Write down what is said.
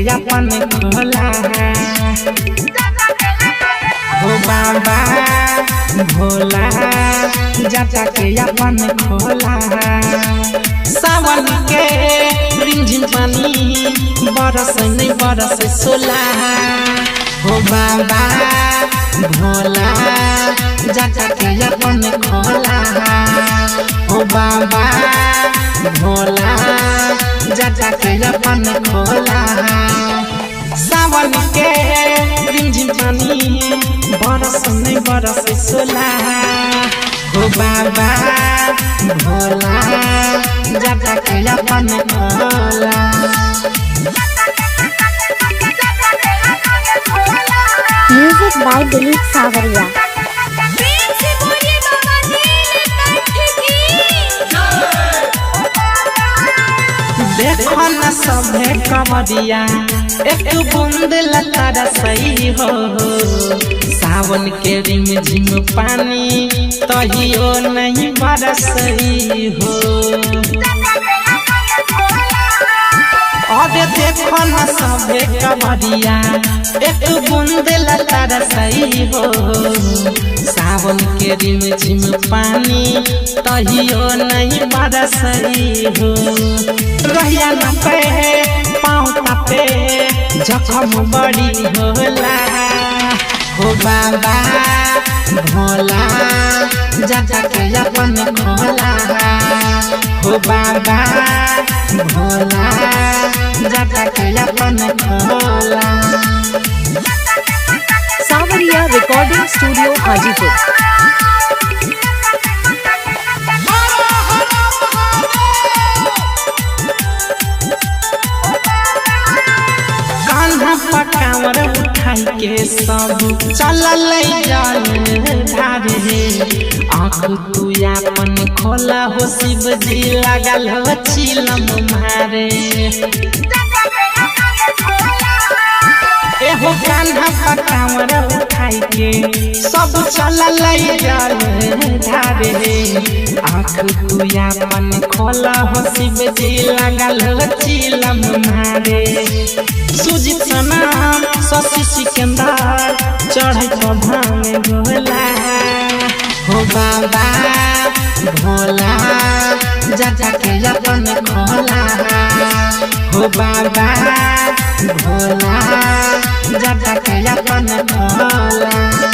के अपन खोला। हो बाबा भोला जाता के अपन खोला। सावन के रिमझिम पानी बरस नहीं बरस सोला। हो बाबा भोला जाता के अपन खोला। हो बाबा भोला जाता के अपन खोला। सावन के रिमझिम पानी बरस नहीं बरस सोला। हो बाबा भोला जाता के अपन खोला। Music by Dilip Sawariya. प्रेम से बोलिए बाबा नीलकंठ की। देखो न सभे कमरिया एक बूंद लतारा सही हो। सावन के रिमझिम पानी तहियो नहीं बरसई हो। अरे देखो न सभे कमरिया एक बूंद लतारा सही हो। सावन के रिमझिम पानी तहियो नहीं बरसई हो। रहिया न पे पाँव तापे जखम बड़ी होला। हो बाबा भोला जाता के अपन खोला। हो बाबा भोला जाता के अपन खोला। Sawariya recording studio Hajipur. Kanha पर कांवर उठाई के सब चलल जल धारे। आँख तू अपन खोला हो शिव जी लगल हो चिलम मारे। एहो कान्हा पर कांवर उठाई के सब चलल जल धारे। आँख तू अपन खोला हो शिव जी लगल हो चिलम मारे। सुजीत सनाम शशि सिकंदर चढ़ै तो भांग गोला। हो बाबा भोला जाता के अपन खोला। हो बाबा भोला जाता के अपन खोला।